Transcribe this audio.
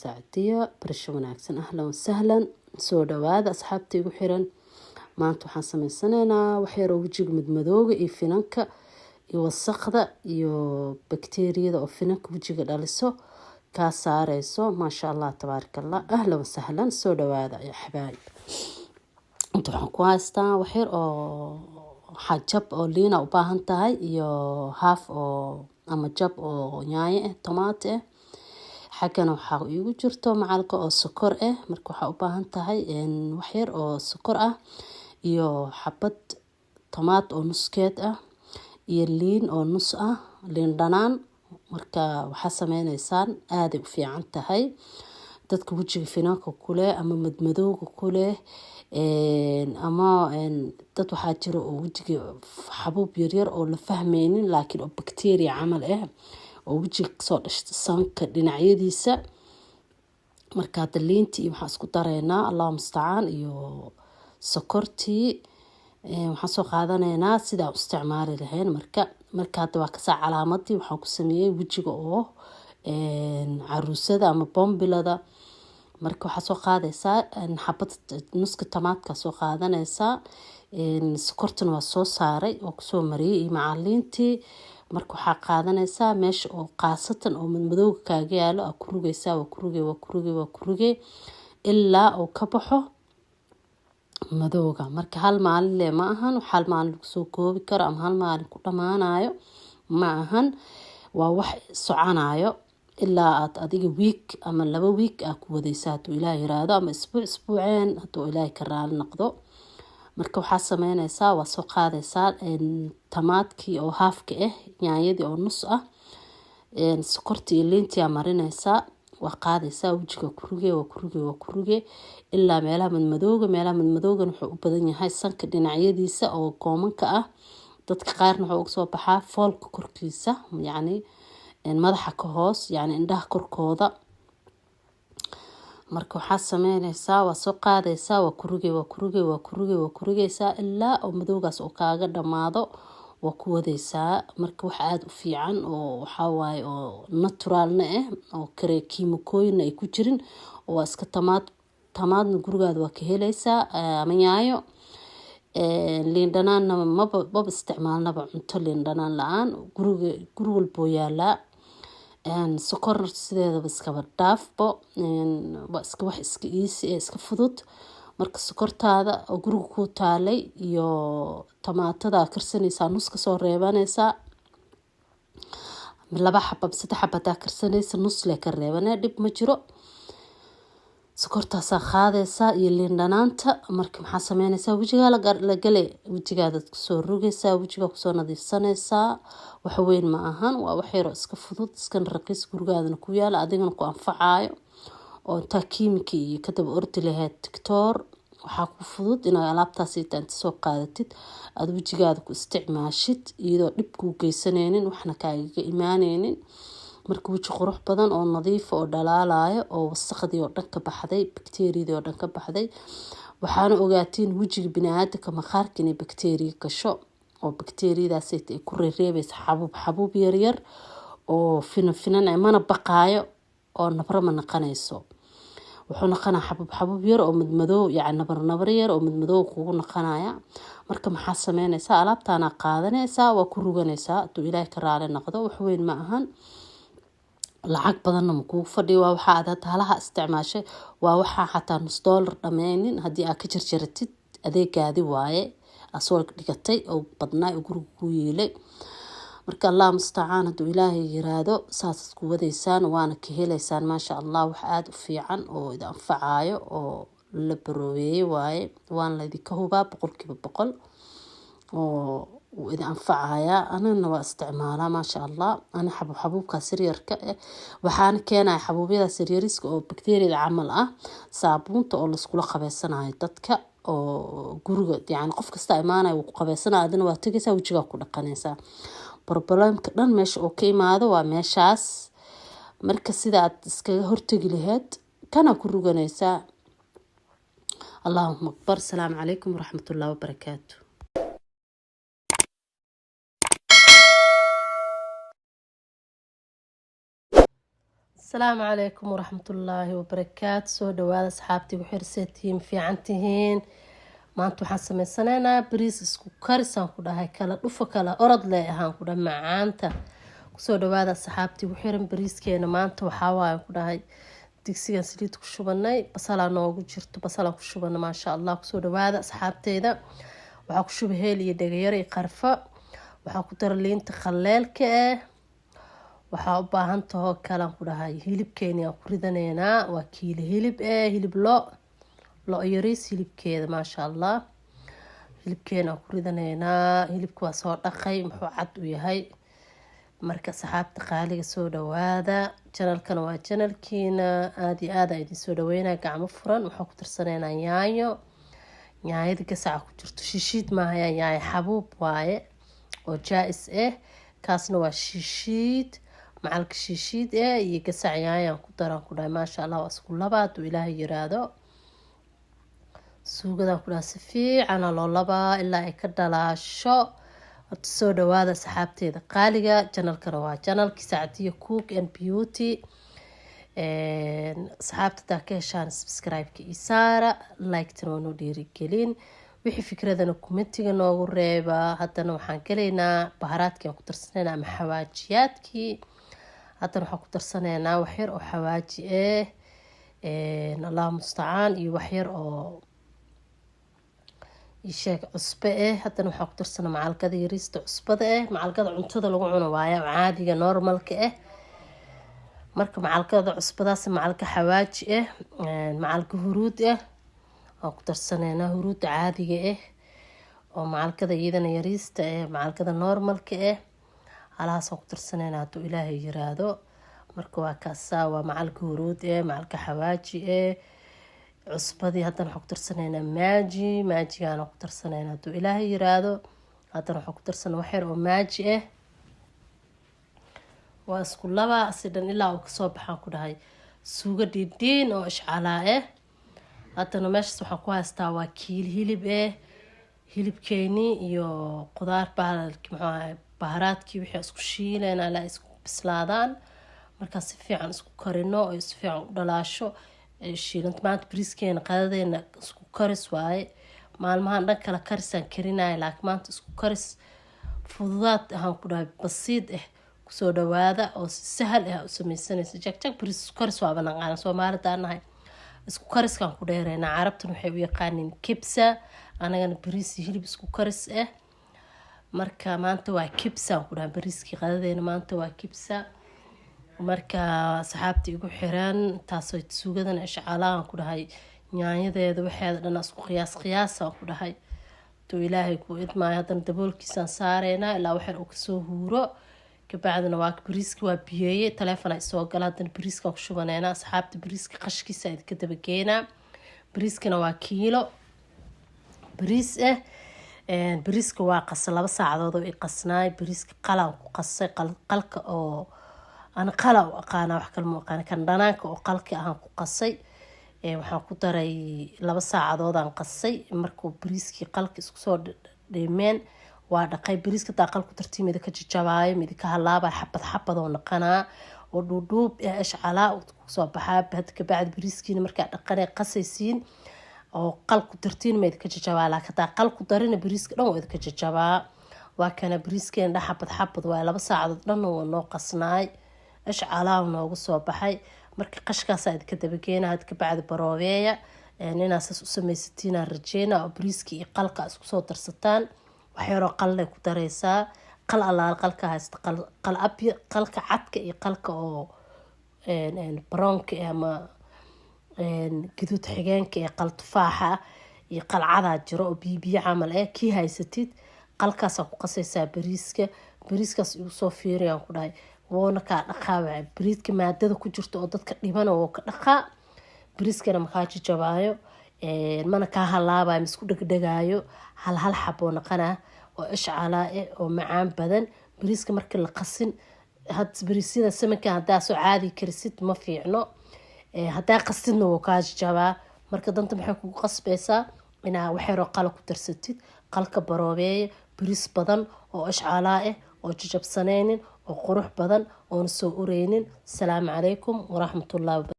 Sacdiya. Barasho wanaagsan, ahlan wasahlan, soo dhawaada asxaabta igu xiran. Maanta waxaan sameysanaynaa waxyaroo wejiga madmadooga iyo finanka iyo wasaqda iyo bakteeriyada oo finanka wejiga dhaliso kaa saareyso. Maasha Allah, tabaaraka Allah, ahlan wasahlan, soo dhawaada ya xabaayib. Inta waxaan ku haystaa waxyar oo waxaa jab oo liina u baahan tahay iyo half oo ama jab oo yaanyo ah, tomato ah. Xaggana waxaa iigu jirto macalka oo sokor ah. Marka waxaa u baahan tahay waxyar oo sokor ah iyo xabad tomaat oo nuskeed ah iyo liin oo nus ah, liin dhanaan. Marka waxaa sameyneysaan, aaday u fiican tahay dadka wejiga finanka kuleh ama madmadowga kuleh, ama dad waxaa jira oo wejiga xabuub yaryar oo la fahmeynin laakiin oo bacteria camal ah oo wejiga kasoo dhashta sanka dhinacyadiisa. Marka hadda liintii iyo waxaan isku dareynaa, Allahu mustacaan, iyo sokortii. Waxaan soo qaadanaynaa sidaa u isticmaali lahayn. Marka hadda waa kasaa calaamadii waxaan ku sameeyey wejiga oo caruusada ama bombilada. Marka waxaa soo qaadaysaa xabad nuska tamaadka soo qaadanaysaa, sokortana waa soo saaray oo kusoo mariyey iyo macaliintii. Marka waxaa qaadanaysaa meesha oo qaasatan oo madmadowga kaaga yaalo, aa ku rugaysaa, waa ku rugay, waa ku rugay, waa ku rugay ilaa uu ka baxo madowga. Marka hal maalin le ma ahan, wax hal maalin lagu soo koobi karo ama hal maalin ku dhamaanayo ma ahan. Waa wax soconayo ilaa aad adiga week ama 2 week aa ku wadaysa, hadduu Ilaah yiraahdo, ama isbuuc, isbuuceen, hadduu Ilaahay ka raali noqdo. Marka waxaa sameynaysaa, waa soo qaadaysaa tamaadkii oo haafka ah, yaanyadii oo nus ah, sokortii iyo liintii aa marinaysaa, waa qaadaysaa, wejiga ku ruge, waa ku ruge, waa ku ruge ilaa meelaha madmadooga. Meelaha madmadoogan wuxuu u badan yahay sanka dhinacyadiisa oo goomanka ah. Dadka qaarna wuxuu uga soo baxaa foolka korkiisa, yacni madaxa ka hoos, yacni indhaha korkooda. Marka waxaa sameynaysaa, waa soo qaadaysaa, waa ku ruge, waa ku ruge, waa ku ruge, waa ku rugaysaa ilaa oo madowgaas oo kaaga dhamaado, waa ku wadaysaa. Marka wax aada u fiican oo waxaa waaye oo naturalna ah oo kare kiimikooyinna ay ku jirin, oo waa iska tamaad. Tamaadna gurigaada waa ka helaysaa ama yaayo. Liin dhanaanna maba isticmaalnaba cunto liin dhanaan la-aan, guriga guri walboo yaalaa. Sokorna sideedaba iskaba dhaafbo, waa iska wax iska easy ee iska fudud. Marka sokortaada oo guriga ku taalay iyo tamaatada karsanaysaa, nus kasoo reebanaysaa, laba xaba, saddex xaba hadaa karsanaysa, nus lee ka reebanaya, dhib ma jiro. Sokortaasaa qaadaysaa iyo liin dhanaanta. Marka maxaa sameynaysaa? Wejigaa la gale, wejigaadaad kusoo rugaysaa, wejigaa kusoo nadiifsanaysaa. Wax weyn ma ahan, waa wax yaroo iska fudud, iskana raqiis, gurigaadana ku yaala, adigana ku anfacaayo, oo intaa kiimika iyo kadaba ordi lahayd doctor, waxaa ku fudud inaad alaabtaas inta soo qaadatid aada wejigaada ku isticmaashid iyadoo dhib kuu geysaneynin, waxna kaagaga imaaneynin. Marka weji qurux badan oo nadiifa oo dhalaalayo oo wasaqdii oo dhan ka baxday, bakteeriyadii oo dhan ka baxday. Waxaana ogaatiin wejiga biniaadanka maqaarka inay bakteeriya gasho oo bakteeriyadaas ay ku reereebeysa xabuub xabuub yaryar oo finan finan, mana baqaayo oo nabro ma naqanayso. Wuxuu naqanaa xabuub xabuub yar oo madmadoow, yacni nabar nabar yar oo madmadoow kugu naqanaya. Marka maxaa sameynaysaa? Alaabtaana qaadanaysaa, waa ku ruganaysaa hadduu Ilaahay ka raali noqdo. Wax weyn ma ahan, lacag badanna ma kugu fadhiyo. Waa waxaa aad hadda halaha isticmaashay, waa waxaa xataa nus dollar dhameynin haddii aad ka jarjaratid adeegaadi waaye asoo dhigatay oo badnaa oo guriga ku yeelay. Marka Allah mustacaan, hadduu Ilaahay yiraahdo, saasaad ku wadaysaan waana ka helaysaan, maasha Allah. Wax aada u fiican oo idi anfacayo oo la baroobeeyey waaye, waana laydinka hubaa 100% oo wuu idi anfacayaa. Anigana waa isticmaalaa, maasha Allah. Ani xabuub xabuubkaas yaryarka eh waxaana keenaya xabuubyadaas yaryariska oo bakteeriyada camal ah, saabuunta oo laiskula qabeysanayo dadka oo guriga, yacni qof kasta imaanaya wuu ku qabeysanaya, adina waa tegaysaa, wejigaa ku dhaqanaysaa. Problemka dhan meesha oo ka imaado waa meeshaas. Marka sida aad iskaga hortegi lahayd kana ku ruganaysaa. Allahuma akbar. Asalaamu calaykum waraxmatullahi wabarakaatu. Asalaamu calaykum waraxmatullaahi wabarakaatu. Soo dhawaada asxaabtii, waxirseetihiin, fiican tihiin? Maanta waxaan sameysanaynaa bariis isku karisaan ku dhahay, kala dhufo kala orod le ahaan ku dhahay macaanta. Kusoo dhawaada asxaabtii xiran. Bariiskeena maanta waxaa waaye ku dhahay digsigan saliid ku shubanay, basalaa noogu jirto, basalaan ku shubana, maasha Allah. Kusoo dhawaada asxaabteyda. Waxaa ku shuba heel iyo dhegayaro iyo qarfo, waxaa ku dara liinta khaleelka ah. Waxaa u baahan tahoo kalean ku dhahay hilibkeeni aan ku ridaneynaa. Waa kiilo hilib eh, hilib lo lo yariis hilibkeeda, maasha Allah. Hilibkeena aan ku ridaneynaa. Hilibka waa soo dhaqay, muxuu cad u yahay. Marka asxaabta qaaliga, soo dhawaada. Channelkana waa channelkiina, aada iyo aada idin soo dhaweynaa, gacmo furan. Waxaa ku darsaneynaa yaanyo, yaanyada gasaca ku jirto. Shishiid maahaya, yaanyo xabuub waaye oo jaa-is ah. Kaasna waa shishiid, macalka shiishiid eh iyo gasac yaanyaan ku daraan ku dhahay, maasha Allah. Waa isku laba hadduu Ilaahay yiraahdo. Suugadaan ku dhahay si fiicana loo labaa ilaa ay ka dhalaasho. Horta soo dhawaada asxaabteeda qaaliga. Channelkana waa channelkii Sacdiya Cook and Beauty. Asxaabta hadaa ka heshaan, subscribe-ka iyo saara, like-tana waa noo dhiirigelin, wixii fikradana commentiga noogu reeba. Haddana waxaan galaynaa baharaadkii aan ku darsaneynaa ama xawaajiyaadkii. Haddana waxaan ku darsanaynaa waxyar oo xawaaji ah, Allahu mustacaan, iyo waxyar oo isheeg cusbe ah. Haddana waxaa ku darsana macalkada yariista cusbada ah, macalkada cuntada lagu cuno waaye oo caadiga normalka ah. Marka macalkada cusbadaas, macalka xawaaji ah, macalka huruud ah waan ku darsaneynaa, huruudda caadiga ah oo macalkada iyadana yariista ah, macalkada normalka ah, halahaasaan ku darsaneynaa hadduu Ilaahay yiraahdo. Marka waa kaasaa, waa macalka huruud eh, macalka xawaaji eh, cusbadii. Haddana waxaan ku darsaneynaa Maggi, Maggigaana ku darsaneynaa hadduu Ilaahay yiraahdo. Haddana waxaan ku darsana wax yar oo Maggi ah. Waa isku laba si dhan ilaa uu kasoo baxaan ku dhahay suugo dhiidhiin oo ishcalaa ah. Haddana meeshaas waxaan ku haystaa waa kiil hilib eh, hilibkeeni iyo qudaar, bahalki muxuu ahay, baharaadkii wixii isku shiilayna ilaa isku bislaadaan. Markaa si fiican isku karino oo si fiican u dhalaasho shiilanta. Maanta bariiskeena qadadeena isku karis waaye. Maalmahan dhan kala karisaan karinaya, laakiin maanta isku karis fududaad ahaan ku dhahay, basiid ah. Kusoo dhawaada oo si sahal ah u sameysanaysa. Jag bariis isku karis waaba naqaana, Soomaalida nahay, isku kariskaan ku dheereynaa. Carabtan waxay u yaqaaniin kibsa, anagana bariis iyo hilib isku karis ah. Marka maanta waa kibsaan ku dhahay, bariiskii qadadeena maanta waa kibsa. Marka asxaabta igu xiran, taasoo suugadana ishcalaan ku dhahay, yaanyadeeda waxeeda dhan isku qiyaas qiyaasaan ku dhahay tuu Ilaahay ku idmaayo. Haddana daboolkiisaan saareynaa ilaa waxyar uu kasoo huuro. Kabacdina waa bariiska waa biyeeye, taleefon ay soo gala. Haddana bariiskaan ku shubaneynaa asxaabta, bariiska qashkiisa idinka dabageynaa. Bariiskana waa kiilo bariis ah. Bariiska waa qasa 2 saacadood oo i qasnaay. Bariiska qalaan ku qasay, qalka oo ana qala u aqaana, wax kale ma aqaana, kan dhanaanka oo qalka ahaan ku qasay. Waxaan ku daray 2 saacadoodaan qasay. Markuu bariiskii qalka isku soo dhimeen, waa dhaqay bariiska. Hadaa qal ku dartii, mida ka jajabaayo, mida ka halaabaya, xabad xabad oo naqanaa oo dhuudhuub ishcalaa kusoo baxaa. Hada kabacdi bariiskiina markaa dhaqanay qasaysiin oo qal ku dartiin, ma idinka jajabaa, laakiin hadaa qal ku darina bariiska dhan waa idinka jajabaa. Waa kana bariiskeena dhan xabad xabad waay. 2 saacadood dhanna waa noo qasnaay, ishcalaa noogu soo baxay. Marka qashkaasaa idinka dabageena. Had kabacdi baroobeeya inaa saas u sameysatiinaan rajeyna oo bariiska iyo qalka isku soo darsataan. Waxyaroo qallay ku dareysaa, qal allaal qalka haysta, qal abya, qalka cadka iyo qalka oo brownka ama gaduud xigeenka ee qal tufaaxa iyo qalcadaa jiro oo biyo biyo camal eh. Kii haysatid qalkaasaa ku qasaysaa bariiska. Bariiskaas igu soo fiiriyaan ku dhahay, woona kaa dhaqaa bariiska maadada ku jirta oo dadka dhibana woo ka dhaqaa. Bariiskana makaa jajabaayo, mana kaa halaabayo, maisku dhegdhegaayo, hal hal xaboo naqanaa oo ishcalaa eh oo macaan badan. Bariiska markii la qasin, had bariisyada samanka hadaa soo caadi karisid ma fiicno, haddaa qasidna wuu kaa jajabaa. Marka danta maxay kugu qasbaysaa? Inaa waxyaroo qala ku darsatid. Qalka baroobeeya, bariis badan oo ishcalaa ah oo jajabsanaynin. oo qurux badan oona soo ureynin. Asalaamu calaykum waraxmatullahi.